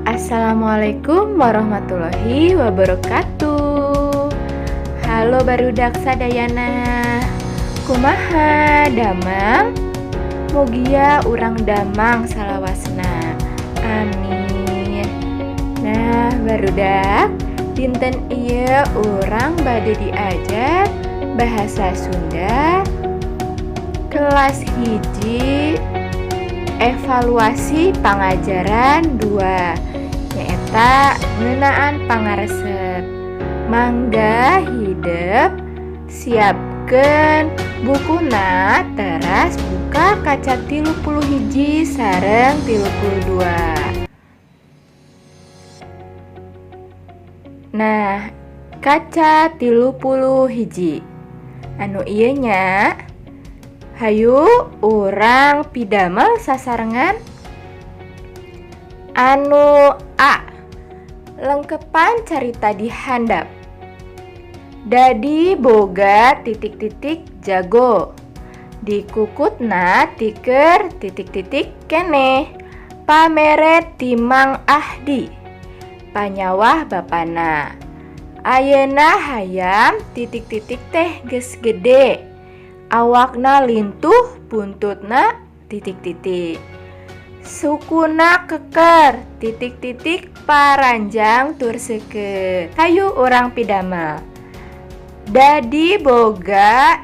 Assalamualaikum warahmatullahi wabarakatuh. Halo, barudak sadayana. Kumaha damang? Mugia urang damang salawasna. Amin. Nah, barudak, dinten ieu urang bade diajar bahasa Sunda kelas 1, evaluasi pangajaran 2, nyaeta ngeunaan pangaresep. Mangga hidep siapkeun bukuna, teras buka kaca 31 sareng 32. Nah, kaca 31 anu ieu nya. Hayu urang pidamel sasarengan. Anu A, lengkepan carita di handap. Dadi boga titik-titik jago. Dikukutna tiker titik-titik keneh. Pamere ti Mang Ahdi. Panyawah bapana. Ayeuna hayam titik-titik teh geus gede. Awakna lintuh, buntutna titik-titik. Sukuna keker titik-titik paranjang tur seukeut. Hayu urang pidamel. Dadi boga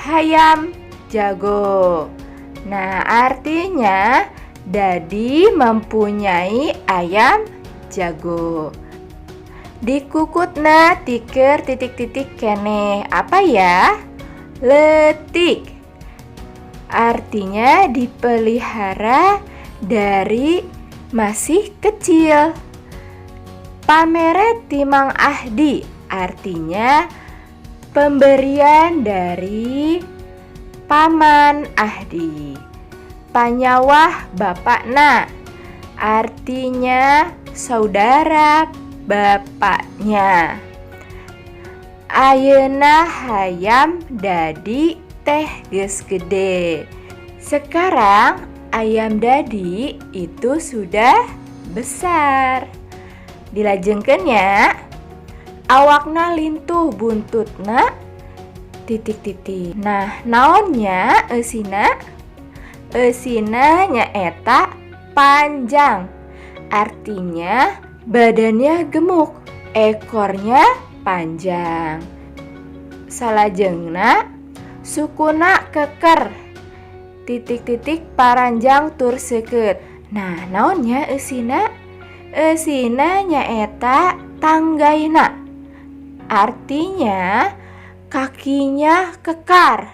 hayam jago. Nah, artinya Dadi mempunyai ayam jago. Dikukutna tiker titik-titik keneh. Apa ya? Leutik. Artinya dipelihara dari masih kecil. Pamere ti Mang Ahdi artinya pemberian dari Paman Ahdi. Panyawah bapakna artinya saudara bapaknya. Ayeuna hayam Dadi teh geus gede. Sekarang ayam Dadi itu sudah besar. Dilajengkeun nya. Awakna lintuh, buntutna titik-titik. Nah, naon nya eusina? Eusina nyaeta panjang. Artinya badannya gemuk, ekornya panjang. Salajengna sukuna keker titik-titik paranjang tur seukeut. Nah, naon nya eusina? Eusina nyaeta tanggaina. Artinya kakinya kekar,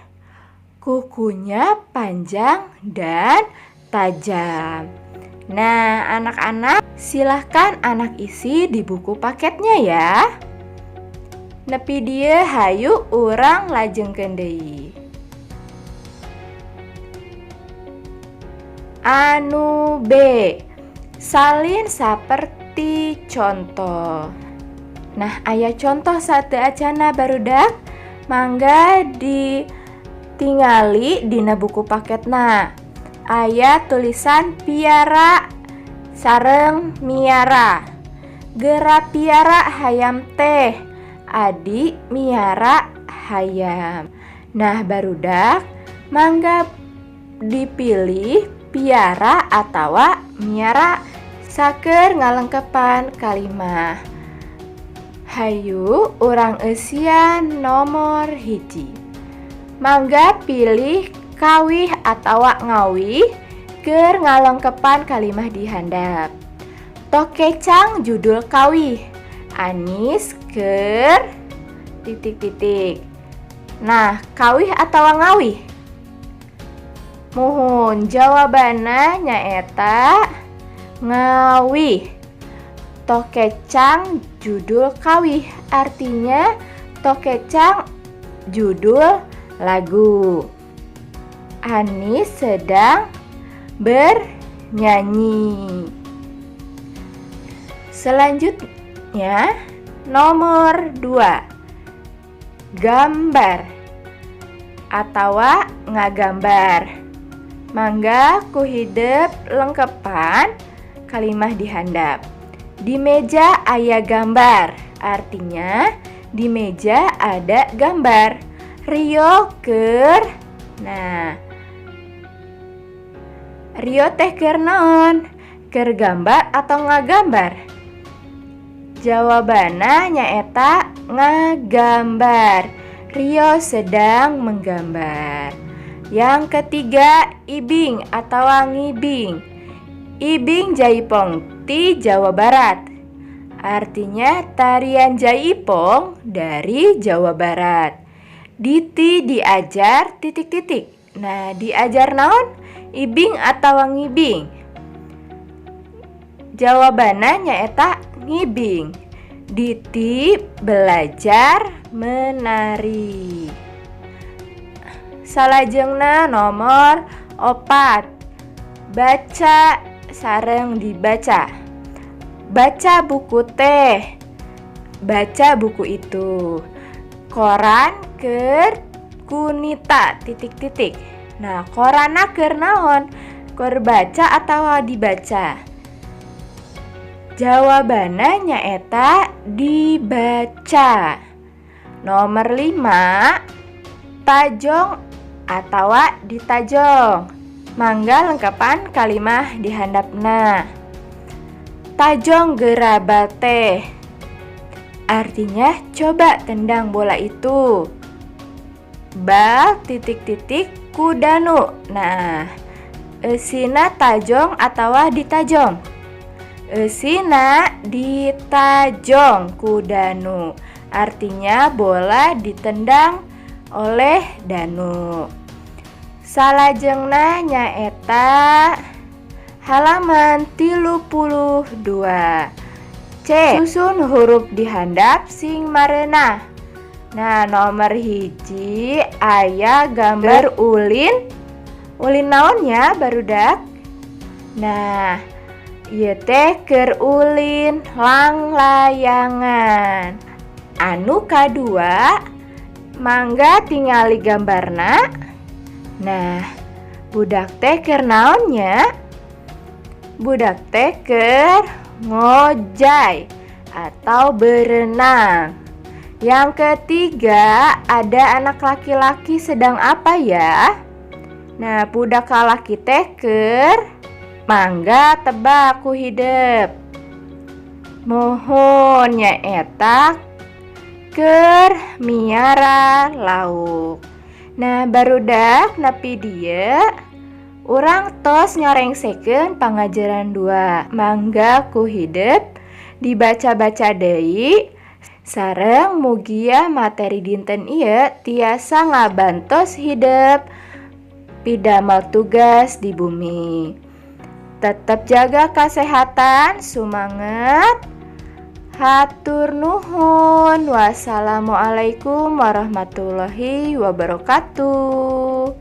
kukunya panjang dan tajam. Nah, anak-anak, silahkan anak isi di buku paketnya ya. Nepi dieu, hayu urang lajengkeun deui. Anu B, salin saperti contoh. Nah, aya contoh sateuacana, barudak. Mangga ditingali dina buku paketna. Aya tulisan piara sareng miara. Gera piara hayam teh. Adi miara hayam. Nah, barudak, mangga dipilih piara atawa miara saker ngalengkepan kalimah. Hayu urang eusian nomor 1. Mangga pilih kawih atawa ngawih keur ngalengkepan kalimah di handap. Tokecang judul kawih. Anis keur titik-titik. Nah, kawih atau ngawih? Muhun, jawabanna nyaeta ngawih. Tokecang judul kawih artinya tokecang judul lagu. Anis sedang bernyanyi. Selanjutnya nomor 2, gambar atau ngagambar. Mangga ku hidep lengkepan kalimah dihandap. Di meja aya gambar, artinya di meja ada gambar. Rio keur, nah Rio teh keur naon? Keur gambar atau ngagambar? Jawabanna nyaeta ngagambar. Rio sedang menggambar. Yang ketiga, ibing atau ngibing. Ibing Jaipong ti Jawa Barat. Artinya tarian Jaipong dari Jawa Barat. Diti diajar titik-titik. Nah, diajar naon? Ibing atau ngibing? Jawabannya nyaeta ngibing. Diti belajar menari. Salajengna nomor 4, baca sareng dibaca. Baca buku teh, baca buku itu. Koran keur kunita titik-titik. Nah, korana keur naon? Keur baca atau dibaca? Jawabannya nyaeta dibaca. Nomor 5, tajong atau ditajong. Mangga lengkepan kalimah dihandapna. Tajong geura bal teh. Artinya coba tendang bola itu. Bal titik-titik ku Danu. Nah, eusina tajong atau ditajong? Eusina ditajong ku Danu. Artinya bola ditendang oleh Danu. Salajengna nyaeta halaman 32. C. Susun huruf dihandap sing mareunah. Nah, nomor 1 aya gambar ulin. Ulin naonnya barudak? Nah, ieu teh keur ulin langlayangan. Anu kadua, mangga tingali gambarna. Nah, budak teh keur naonnya? Budak teh keur ngojay atau berenang. Yang ketiga, ada anak laki-laki sedang apa ya? Nah, budak lalaki teh keur, mangga tebak ku hidep. Muhun nyaeta keur miara lauk. Nah, barudak nepi dieu urang tos nyarengsekeun pangajaran 2. Mangga ku hidep dibaca-baca deui. Sareng mugia materi dinten ieu tiasa ngabantos hidep pidamel tugas di bumi. Tetep jaga kesehatan, sumanget. Hatur nuhun. Wassalamualaikum warahmatullahi wabarakatuh.